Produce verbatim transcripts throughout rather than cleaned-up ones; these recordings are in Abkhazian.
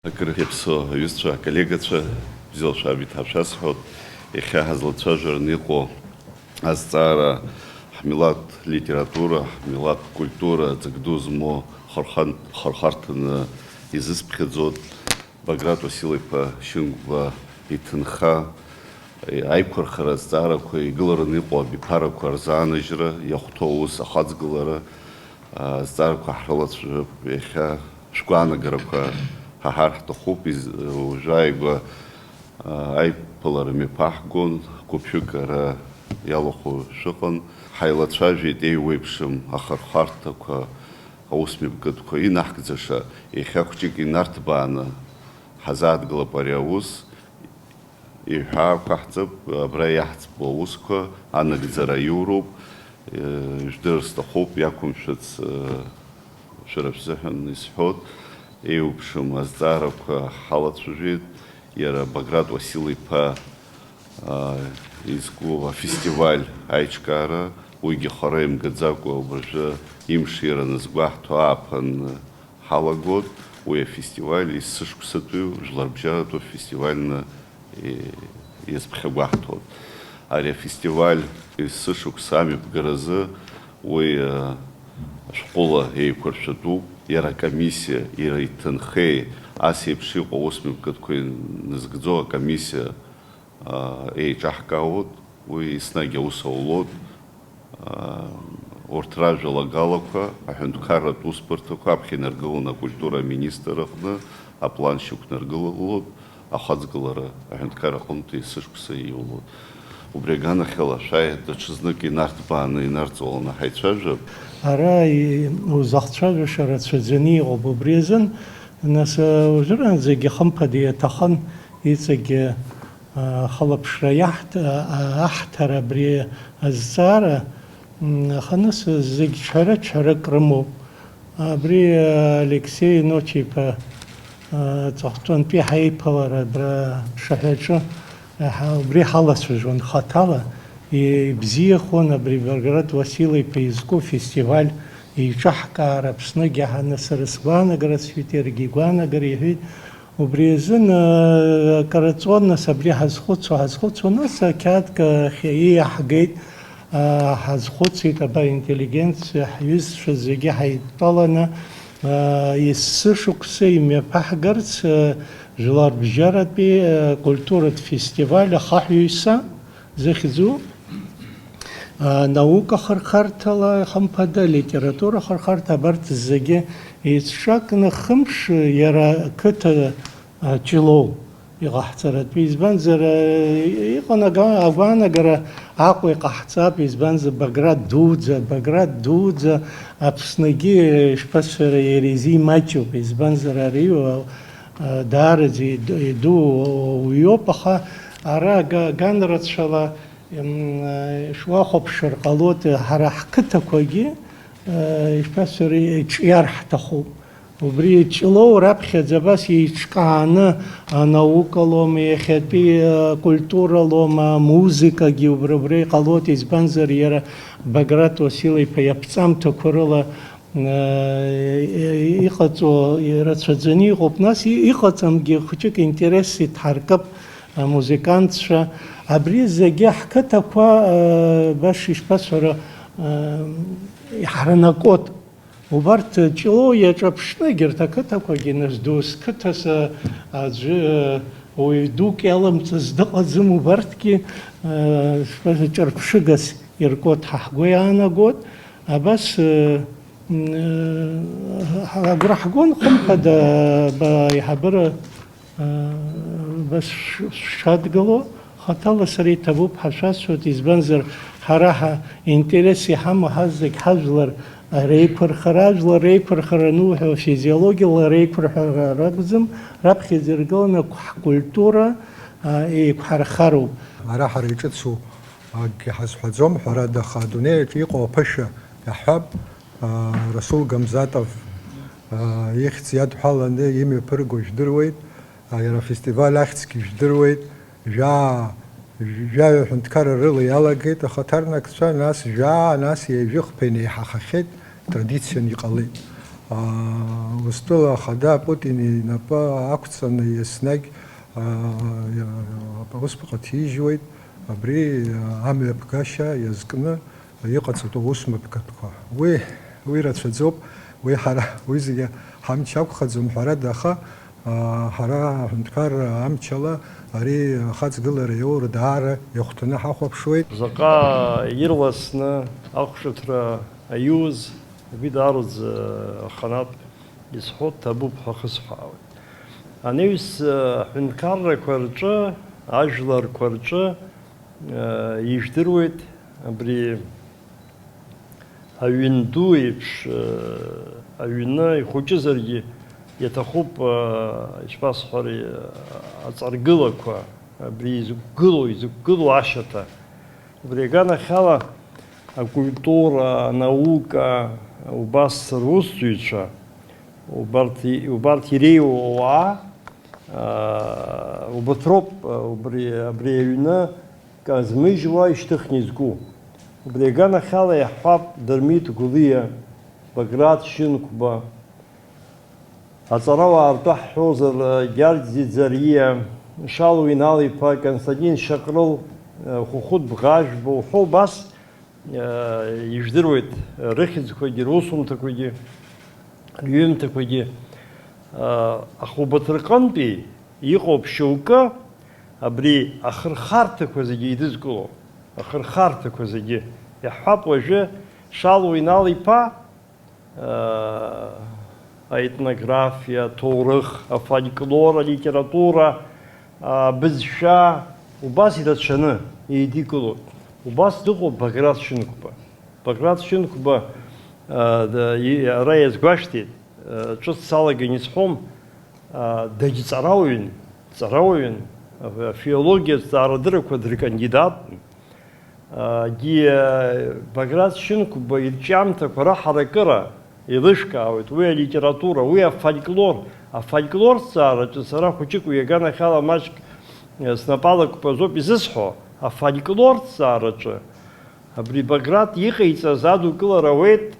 Акыр иаԥсоу аҩызцәа, аколлегацәа, бзиала шәаабеит ҳәа шәасҳәоит. Иахьа ҳазлацәажәараны иҟоу азҵаара ҳмилаҭ литература, ҳмилаҭ культура ҵак ду змоу хырхарҭаны изысԥхьаӡоит. Баграт Уасил-иԥа Шьынқәба иҭынха, аиқәырхара азҵаарақәа, игылараны иҟоу абиԥарақәа рзааныжьра, иахәҭоу аус ахаҵгылара, азҵаарақәа ҳрылацәажәап. Иахьа шәгәаанагарақәа ҳаҳар ҳҭахуп. Из-, уажәааигәа, а, аиԥылара мҩаԥаҳгон, гәыԥҩык ара иалахәу шәыҟан. Ҳаилацәажәеит еиуеиԥшым ахырхарҭақәа, аус мҩаԥгатәқәа инаҳгӡаша, иахьа хәҷык инарҭбааны ҳазааҭгылап ари аус. Иҳәаақәаҳҵап, абра иаҳӡбо аусқәа анагӡара иуроуп, э, ижәдыр сҭахуп, иақәымшәац, э, шәара шәзыҳәан исҳәот, еиуеиԥшым азҵаарақәа ҳалацәажәеит, иара Баграт Уасил-иԥа, а, изку афестиваль аиҿкаара, уигьы хара имгаӡакәа уажәы имшира анызгәаҳҭо ааԥын ҳалагот, уи афестиваль есышықәсатәи жәларбжьаратәу фестивальны, е, иазԥхьагәаҳҭот. Ари афестиваль есышықәса амҩаԥгаразы уи, э, ашәҟәыла еиқәыршәатәуп, иара акомиссиа, иара иҭынхеи, ас еиԥш иҟоу аус мҩаԥгатәқәа иназгӡо акомиссиа, а, еиҿаҳкаауеит, уи еснагь аус аулоит. А, урҭ ражәалагалақәа аҳәынҭқарратә усбарҭақәа аԥхьа инаргыланы акультура аминистр аҟны аплан шьақәнаргылалоит, ахаҵгылара аҳәынҭқар аҟынтәи есышықәса иулоит. Убри аганахьала шәааи даҽазнык инарҭбааны, инарҵауланы ҳаицәажәап. Ара и-, узахцәажәаша рацәаӡаны иҟоуп. Убри азын, нас, а, уажәраанӡагьы хымԥада иаҭахын иҵегьы, а, ахылаԥшра иаҳҭ-, а, а, аҳҭар абри азҵаара, м, аха нас зегь чара-чарак рымоуп. Абри, а, Алексеи Ночи-иԥа, а, ҵыхәтәантәи ҳаиԥылара абра Ԥшаҳәаҿы, а, ҳа-, убри ҳалацәажәон хаҭала, ибзиахон абри Баграт Уасил-иԥа изку фестиваль еиҿаҳкаара Аԥсныгьы ҳаны сара сгәаанагара сҳәеит, иаргьы игәаанагара иҳәеит. Убри азын, а, акараҵуан, нас, абри ҳазхәыцуа, ҳазхәыцуа, нас, ақьаадк ахь ииаҳгеит, а, ҳазхәыцит, абар, интеллигенциа, ҳҩызцәа зегьы ҳаидтәаланы, а, есышықәса имҩаԥаҳгарц, а, жәларбжьаратәи, а, культуратә фестиваль ахаҳәаҩцәа зыхьӡу, а, наука хырхарҭала, хымԥада, литература хырхарҭа, абарҭ зегьы еицҿакны хымш иара қыҭа, а, Ҷлоу иҟаҳҵаратәы. Избанзар, а, иҟан ага-, агәаанагара Аҟәа иҟаҳҵап, избанзар, Баграт дуӡӡа, Баграт дуӡӡа Аԥсныгьы, ишԥасҳәара, иара изы имаҷуп, избанзар, ари, а, а, даараӡа иду-, иду уаҩуп, аха ара га-, ганрацәала М, э, шәуахәаԥшыр ҟалоит, ҳара ҳқыҭақәагьы, э, ишԥасҳәари, ҿиар ҳҭахуп. Убри Ҷлоу раԥхьаӡа абас еиҿкааны анаукалома, иахьатәи, э, акультуралома, амузыкагьы убри, убра иҟалоит, избанзар, иара Баграт Уасил-иԥа иаԥҵамҭақәа рыла Э, иҟаҵоу рацәаӡаны иҟоуп, нас и-, иҟаҵамгьы хәыҷык интерес иҭҳаркып амузыкантцәа. Абри зегьы ҳқыҭақәа, э, баша ишԥасҳәара, э, иҳаранакуеит. Убарҭ Ҷлоу иаҿаԥшны егьырҭ ақыҭақәагьы, нас, Дус қыҭас, э, аӡәы, э, уаҩ дук иалымҵыз дыҟаӡам, убарҭгьы, э, шԥа-, ҿырԥшыгас иркуеит ҳәа ҳгәы иаанагоит. Абас, э, М, э, агәра ҳгон, хымԥада, ба, аиҳабыра, э, бас ш-, шәшадгыло, хаҭала сара иҭабуп ҳәа шәасҳәоит, избанзар, ҳара ҳа-, интерес иҳамоу ҳазегь ҳажәлар реиқәырхара, ажәлар реиқәырхара ануҳәо, физиологиала реиқәырхара ракәӡам, раԥхьаӡа иргыланы ҳкультура, а, еиқәҳархароуп. Ара ҳара иҿыцу акгьы ҳазҳәаӡом, ҳәарада, аха адунеи аҿы иҟоу аԥышәа иаҳҳәап. Аа, Расул Гамзатов, аа, ихьӡ иадҳәаланы имҩаԥырго жәдыруеит, аа, иара афестиваль ахьӡгьы жәдыруеит, жәаа, жәаҩа аҳәынҭқарра рыла иалагеит ахаҭарнакцәа, нас жәаа, нас ҩажәи хԥа инеиҳахахьеит, традициан иҟалеит. Урыстәыла ахада Путин инапы ақәҵаны еснагь, аа, аусԥҟа ҭижьуеит, абри, аа, амҩаԥгашьа иазкны иҟаҵатәу аусмҩаԥгатәқәа. Уи, уи рацәаӡоуп, уи ҳара, уи зегьы ҳамч ақәхаӡом, ҳәарада, аха, аа, ҳара аҳәынҭқарра амчала ари ахаҵгылара иоура даара ихәҭаны ҳахәаԥшуеит. Заҟа ирласны ахәшәҭра аиуз, абри даараӡа аханатә изҳәо ҭабуп ҳәа хысҳәаауеит. Анаҩс, аҳәынҭқаррақәа рҿы, ажәларқәа рҿы, ижәдыруеит абри аҩын ду еиԥш, аҩны ихәыҷызаргьы иаҭахуп, ишԥасҳәари, аҵаргылақәа, абри изықәгылоу, изықәгылоу ашьаҭа. Убри аганахьала, акультура, анаука, убас русзуҩцәа, убарҭ, убарҭ иреиуоу ауаа, аа, убарҭ роуп, убри, абри аҩны казмыжьуа ишьҭыхны изку. Убри аганахьала иаҳҳәап, Дырмит Гәлиа, Баграт Шьынқәба, аҵарауаа ртәы ҳҳәозар, Гьаргь Ӡиӡариа, Шалуа Инал-иԥа, Константин Шьаҟрыл, Хәыхәыт Бӷажәба уҳәа убас, ижәдыруеит рыхьӡқәагьы, русумҭақәагьы, рҩымҭақәагьы. Аха убарҭ рҟынтәи иҟоуп шьоукы абри ахырхарҭақәа зегьы еидызкыло, ахырхарҭақәа зегьы. Иаҳҳәап уажәы Шалуа Инал-иԥа, аетнографиа, аҭоурых, афольклор, алитература, абызшәа, убас ирацәаны еидикылоит. Убас дыҟоуп Баграт Шьынқәба. Баграт Шьынқәба, а, да, и-, ара иазгәашәҭеит, а, ҿыц салаган исҳәом, а, дагьҵарауаҩын, ҵарауаҩын, афилологиа азҵаарадыррақәа дыркандидатын. Егьи, Баграт Шьынқәба ирҿиамҭақәа раҳаракыра еилышәкаауеит, уи алитература, уи афольклор, афольклорҭҵаараҿы сара хәыҷык уи аганахьала маҷк, э, снапала кәпазоуп изысҳәо, афольклорҭҵаараҿы абри Баграт иҟаиҵаз адукылара ауеит,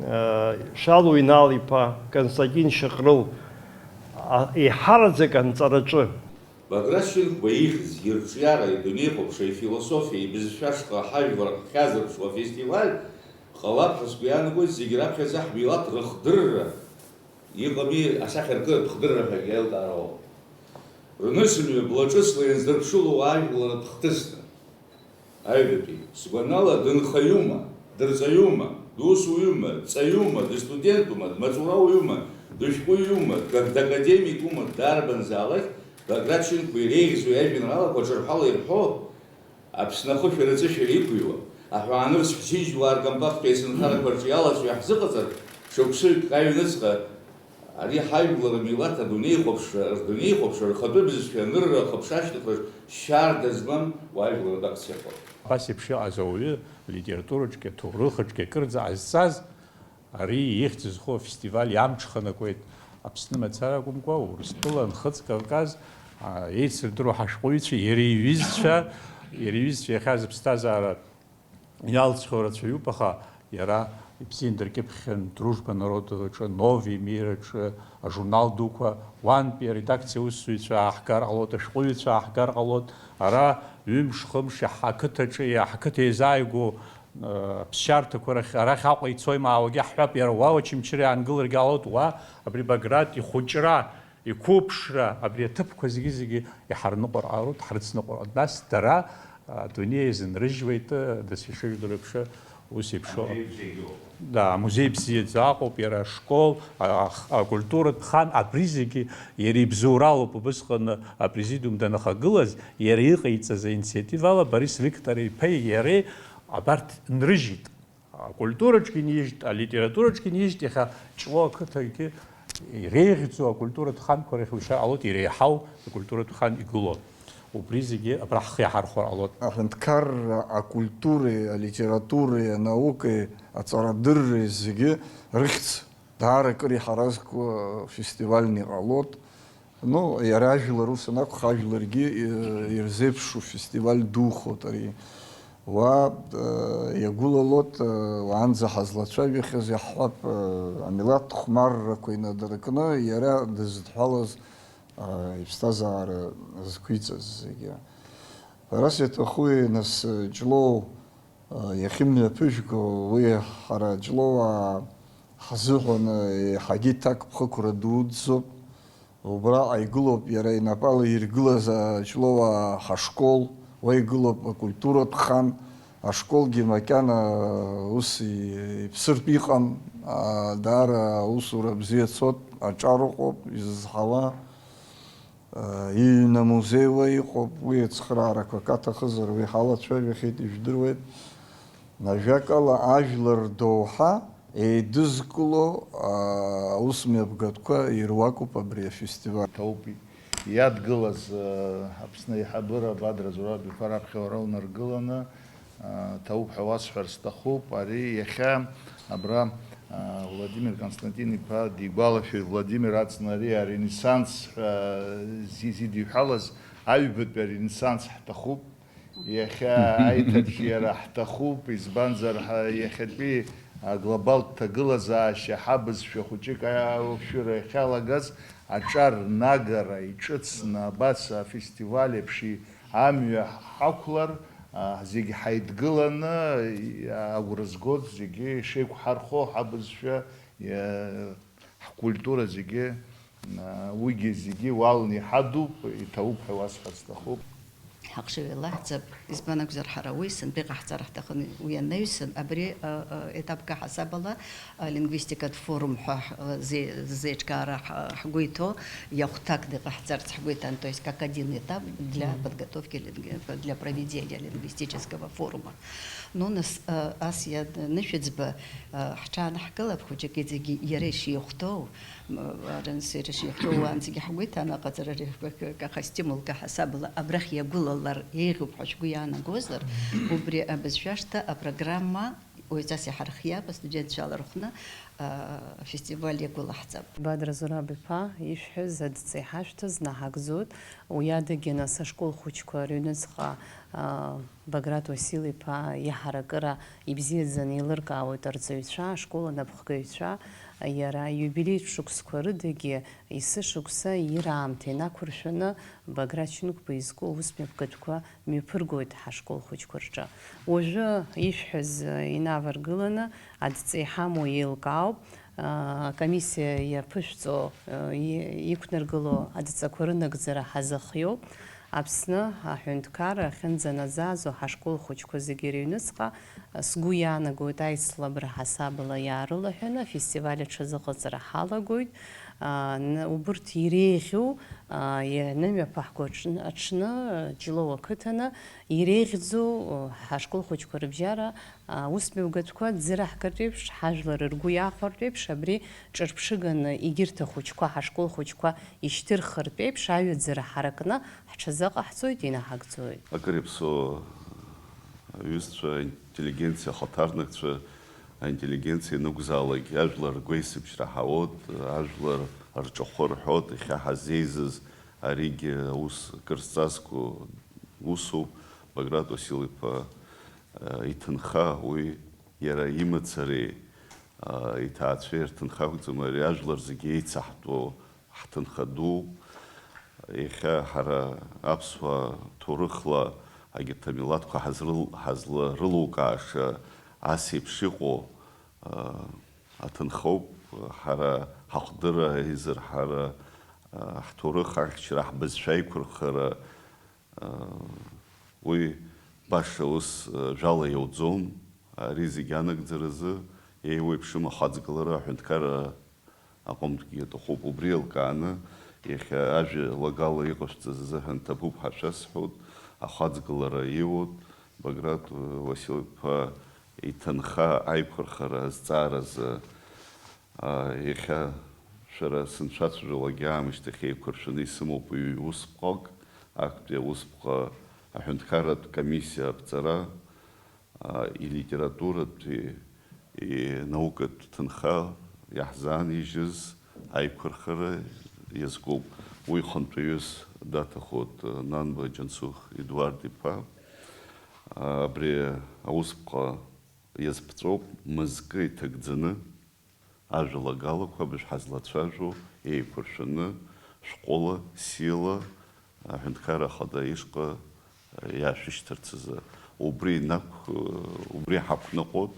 э, Шалуа Инал-иԥа, Константин Шьаҟрыл, а, еиҳараӡак анҵараҿы. Баграт Шьынқәба ихьӡ, ирҿиара, идунеихәаԥшра, ифилософиа, ибызшәа шаҟа ҳажәлар ҳхьазырԥшуа афестиваль ҟалап ҳәа сгәы иаанагоит, зегь раԥхьаӡа ҳмилаҭ рыхдырра, иҟами асахьаркыратә хдырра ҳәагьы аилкаара ауп. Рнысымҩа блаҿысла ианздырԥшыло ажәларатә хҭысны. Аҩбатәи, сгәанала, дынхаҩума, дырҵаҩума, дусуҩума, дҵаҩума, дыстудентума, дмаҵурауаҩума, дышәҟәыҩҩума, д-, дакадемикума, дарбанзаалак Баграт Шьынқәба иреиӷьӡоу иажәеинраалақәа ҿырҳәала ирҳәо, Аԥсны ахышәара аҵышәара иқәыҩуа, аҳәаанырцә ҳџьынџьуаа ркомпактқәа есынхарақәа рҿы иалацәоу иаҳзыҟаҵар, шықәсыҩык аҩныҵҟа Ари ҳажәлар рмилаҭ адунеихәаԥшра, рдунеихәаԥшра, рхатәы бызшәа анырра, ахыԥша ашьҭыхраҿ шьарда змам уаажәларатә акциақәа. Абас еиԥш иҟаз ауаҩы литератураҿгьы, аҭоурыхаҿгьы акырӡа ҟазҵаз, ари ихьӡ зху афестиваль иамҽханакуеит Аԥсны мацара акәымкәа, Урыстәыла, Нхыҵ Кавказ, а, еицырдыруа ҳашәҟәыҩҩцәа, иара иҩызцәа, иара иҩызцәа иахьа зыԥсҭазаара Иалҵхьоу рацәаҩуп, аха иара ибзиан дыркьыԥхьын Дружба народов аҿы, Новый мир аҿы, ажурнал дуқәа, уантәи аредакциа аусзуҩцәа ааҳгар ҟалоит, ашәҟәыҩҩцәа ааҳгар ҟалоит. Ара ҩымш-хымш иаҳ-, ақыҭаҿы, иаҳ-, ақыҭа иазааигәоу, э, аԥсшьарҭақәа рахь, арахь Аҟәа ицои маауагьы ҳҳәап, иара уа Очамчыра иаангыларгьы ҟалоит, уа абри Баграт ихәыҷра, иқәыԥшра, абри аҭыԥқәа зегьы-зегьы иҳарныҟәар ҟалоит, ҳрыцныҟәар ҟалоит. Нас дара, а, адунеи иазынрыжьуеит, а, дасу ишыжәдыруа еиԥш, ус еиԥш. Амузеи бзиаӡоуп. Да, амузеи бзиаӡа аҟоуп, иара ашкол, а, ах-, акультуратә хан, абри зегьы иара ибзоуралоуп. Убысҟан апрезидиум данахагылаз, иара иҟаиҵаз аинициативала Борис Виктор-иԥеи иареи абарҭ нрыжьит. Акультураҿгьы инижьт, алитератураҿгьы инижьт, иахьа Ҷлоу ақыҭагьы иреиӷьӡоу акультуратә ханқәа рахь иушьар ҟалоит, иреиҳау акультуратә хан игылоу. Убри зегьы абра ҳхы иаҳархәар ҟалоит. Аҳәынҭқарра, акультуреи, алитературеи, анаукеи, аҵарадырреи зегьы рыхьӡ даара акыр иҳаразкуа фестивальны иҟалоит. Ну, иара ажәлар ус анакәха, ажәларгьы, э, ирзеиԥшу фестиваль духоит ари. Уа, э, иагәылалоит, э, уаанӡа ҳазлацәажәахьаз, иаҳҳәап, э, амилаҭ хәмаррақәа инадыркны, иара дызыдҳәалаз, э, иԥсҭазаара зқәиҵаз зегьы. Ҳәарас иаҭахуи, нас, э, Ҷлоу, э, иахьымҩаԥыжәго, уи ҳара Ҷлоуаа ҳзыҳәан, э, еиҳагьы иҭакԥхықәра дуӡӡоуп. Убраҟа игылоуп иара инапала иргылаз Аҷлоуаа ҳашкол, уа игылоуп акультуратә хан, ашколгьы макьана ус и-, иԥсыртә иҟам, а, даара аусура бзиа цот, аҿар ыҟоуп изызҳауа, а, иҩны амузеи уа иҟоуп, уи ацхыраарақәа каҭахызар, уи ҳалацәажәахьеит, ижәдыруеит. Ажәакала, ажәлар рдоуҳа еидызкыло, аа, аусмҩаԥгатәқәа ируакуп абри афестиваль. Ҭоуп иадгылаз, э, Аԥсны аиҳабыра Бадра Зураб-иԥа раԥхьа уара унаргыланы, э, ҭоуп ҳәа уасҳәар сҭахуп. Ари иахьа абра, э, Владимир Константин-иԥа дигәалашәеит, Владимир Ацна ари аренессанс ҳәа зи-, зидиҳәалаз аҩбатәи аренессанс ҳҭахуп. Иахьа аиҭаҿиара ҳҭахуп, избанзар, ҳа-, иахьатәи аглобалтә ҭагылазаашьа ҳабызшәа хәыҷык аушәыра иахьалагаз аҿар нагара иҿыцны абас афестиваль еиԥш и-, амҩа ҳақәлар, а, зегь ҳаидгыланы, и-, агәра згоит, зегьы ишеиқәҳархо ҳабызшәа, иа-, ҳкультура зегьы, а, уигьы зегьы уалны иҳадуп, иҭабуп ҳәа уасҳәар сҭахуп. Ҳахшыҩ еилаҳҵап, избан акәзар, ҳара уи сынтәа иҟаҳҵар ҳҭахын, уи анаҩсан, абри, а, а, етапк аҳасабала, а, лингвистикатә форум ҳәа, а, зе-, зеиҿкаара ҳ-, ҳгәы иҭоу иахәҭакны иҟаҳҵарц ҳгәы иҭан, то есть как один этап для Мгм. подготовки линг-, для проведения лингвистического форума. Ну, нас, а, ас ианышәыӡба, а, ҳҽаанаҳкылап, хәыҷык иҵегьы иара ишихәҭоу, Аренсеира шихәҭоу уаанӡагьы ҳгәы иҭан, аҟаҵара рыхәбак аха стимулк аҳасабала абрахь иагәылалар еиӷьуп ҳәа шәгәы иаанагозар, убри абызшәа ашҭа апрограмма уаҩҵас иҳархиап астудентцәа алархәны, а, афестиваль иагәылаҳҵап. Бадра Зураб-иԥа ишәҳәаз адҵа иҳашәҭаз наҳагӡоит, уи адагьы нас ашкол хәыҷқәа рыҩныҵҟа, а, Баграт Уасил-иԥа иаҳаракыра ибзиаӡаны еилыркаауеит арҵаҩцәа, ашкол анапхгаҩцәа, иара ииубилеитә шықәсқәа рыдагьы есышықәса ир аамҭа инақәыршәаны Баграт Шьынқәба изку аусмҩаԥгатәқәа мҩаԥыргоит ҳашкол хәыҷқәа рҿы. Уажәы ишәҳәаз инаваргыланы адҵа иҳамоу еилкаауп, акомиссиа иаԥышәҵо, и-, иқәнаргыло адҵақәа рынагӡара ҳазыхиоуп. Аԥсны аҳәынҭқарра ахьынӡанаӡаазо ҳашкол хәыҷқәа зегьы рыҩныҵҟа, сгәы иаанагоит, аицлабра ҳасабала иаарылаҳәаны афестиваль аҽазыҟаҵара ҳалагоит. Н-, убырҭ иреиӷьу, ианымҩаԥаҳго аҽны, аҽны, Ҷлоу ақыҭаны иреиӷьӡоу ҳашкол хәыҷқәа рыбжьара, аусмҩаԥгатәқәа ӡыраҳгартә еиԥш, ҳажәлар ргәы иахәартә еиԥш, абри ҿырԥшыганы егьырҭ ахәыҷқәа, ҳашкол хәыҷқәа ишьҭырхыртә еиԥш, аҩаӡара ҳаракны ҳҽазыҟаҳҵоит, инаҳагӡоит. Акыр иаԥсоу аҩызцәа, аинтеллигенциа ахаҭарнакцәа, аинтеллигенциа ианакәзаалак, ажәлар ргәеисыбжь раҳауеит, ажәлар рҿахәы рҳәоит, иахьа ҳаззеизыз аригьы аус кыр зҵазкуа усуп, Баграт Уасил-иԥа, э, иҭынха, уи иара имацареи, э, иҭаацәеи рҭынха акәӡам, ари ажәлар зегьы еицаҳтәу ҳҭынха дууп. Иахьа ҳара аԥсуаа ҭоурыхла егьырҭ амилаҭқәа ҳазрыл-, ҳазларылукааша ас еиԥш иҟоу, э, аҭынхоуп. Ҳара ҳахәдырра, изырҳара, э, ҳҭоурых ахьчара, ҳбызшәа аиқәырхара, Уи баша ус, э, жәала иауӡом. Ари зегь анагӡаразы еиуеиԥшым ахаҵгылара аҳәынҭқарра аҟынтәгьы аҭахуп. Убри еилкааны, иахьа ажәа лагала иҟашәҵаз азыҳәан ҭабуп ҳәа шәасҳәоит. Ахаҵгылара иоуеит Баграт, э, Уасил-иԥа иҭынха аиқәырхара азҵааразы. Иахьа шәара сынцәацәажәалакгьы аамышьҭахь еиқәыршәаны исымоуп ҩ-усԥҟак, актәи аусԥҟа аҳәынҭқарратә комиссиа аԥҵара, илитературатәи, инаукатә ҭынха иаҳзаанижьыз аиқәырхара иазкуп. Уи хантәаҩыс даҭахоит Нанба Џьансыхә Едуард-иԥа. Абри аусԥҟа иазԥҵәоуп мызкы иҭагӡаны, ажәалагалақәа абжа ҳазлацәажәо еиқәыршәаны, шәҟәыла, сиала аҳәынҭқарра ахада ишҟа иаашәышьҭырц азы. Убри инақә-, убри ҳақәныҟәоит.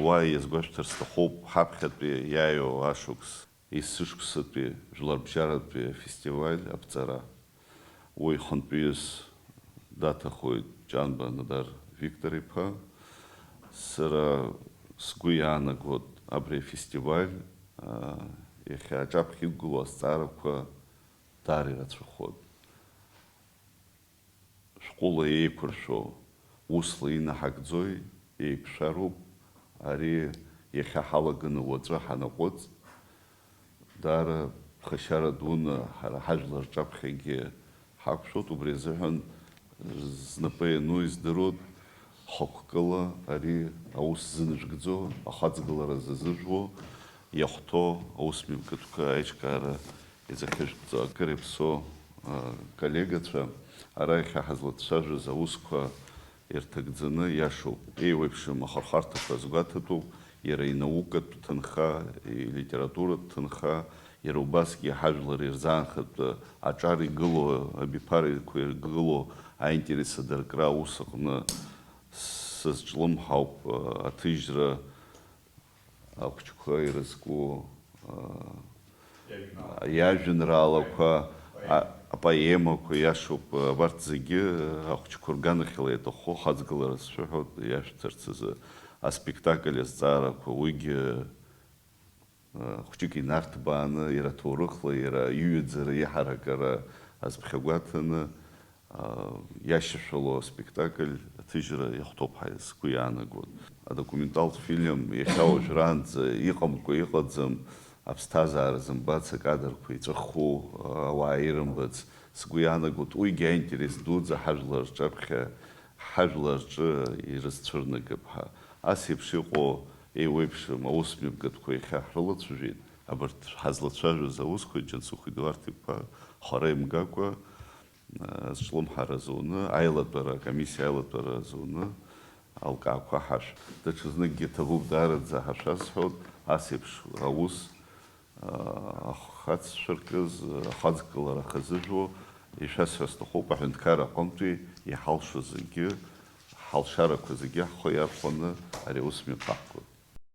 Уа иазгәашәҭар сҭахуп ҳаԥхьатәи иааиуа ашықәс есышықәсатәи жәларбжьаратәи афестиваль аԥҵара. Уи хынтәаҩыс даҭахоит Ҷанба Нодар Виктор-иԥа. Сара сгәы иаанагоит абри афестиваль, аа, иахьа аҿаԥхьа иқәгылоу азҵаарақәа даара ирацәахоит. Шәҟәыла еиқәыршәо, усла инаҳагӡои, еиқәшәароуп, ари иахьа ҳалаганы уаҵәы ҳанаҟәыҵ, даара ԥхашьара дуны ҳара ҳажәлар рҿаԥхьагьы ҳақәшәоит, убри азыҳәан знапы иану издыруеит, хықәкыла ари аус зынжәгӡо, ахаҵгылара зазыжәуо, иахәҭоу аусмҩаԥгатәқәа аиҿкаара изахьышәҭӡо акыр иаԥсоу, а, коллегацәа, ара иахьа ҳазлацәажәоз аусқәа ирҭагӡаны иашоуп. Еиуеиԥшым ахырхарҭақәа азгәаҭатәуп, иара инаукатә ҭынха, илитературатә ҭынха, иара убасгьы ҳажәлар ирзаанхатә аҿар игылоу, абиԥарақәа иргылоу аинтерес адыркра аус аҟны сызҿлымҳауп, а, аҭыжьра, ахәыҷқәа ирызку, аа, иажәеинраалақәа, а-, апоемақәа иашоуп, абарҭ зегьы ахәыҷқәа рганахьала иаҭаху хаҵгылара сшәыҳәоит иашәҭарц азы. Аспектакль азҵаарақәа, уигьы, а, хәҷык инарҭбааны, иара ҭоурыхла, иара иҩаӡара, иҳаракыра азԥхьагәаҭаны, иашьашәало аспектакль аҭыжьра иахәҭоуп ҳәа сгәы иаанагоит. Адокументалтә фильм иахьа уажәраанӡа иҟамкәа иҟаӡам, аԥсҭазаара зымбац акадрқәа иҵәаху, ауаа ирымбац сгәы иаанагоит, уигьы аинтерес дуӡӡа ҳажәлар рҿаԥхьа, ҳажәлар рҿы ирызцәырнагап ҳәа. Ас еиԥш иҟоу еиуеиԥшым аусмҩаԥгатәқәа иахьа ҳрылацәажәеит, абарҭ ҳазлацәажәоз аусқәа Џьансыхә Едуард-иԥа хара имгакәа, азҿлымҳара зуны, аилатәара, акомиссиа аилатәара зуны алкаақәа ҳашә. Даҽазныкгьы ҭабуп даараӡа ҳәа шәасҳәоит, ас еиԥш аус, а, ахацшәа ркыз, ахаҵгылара хазыжәуа, ишәасҳәар сҭахуп, аҳәынҭқарра аҟынтәи иҳалшо зегьы, ҳалшарақәа зегьы ҳхы иархәаны ари аус мҩаԥаҳгоит.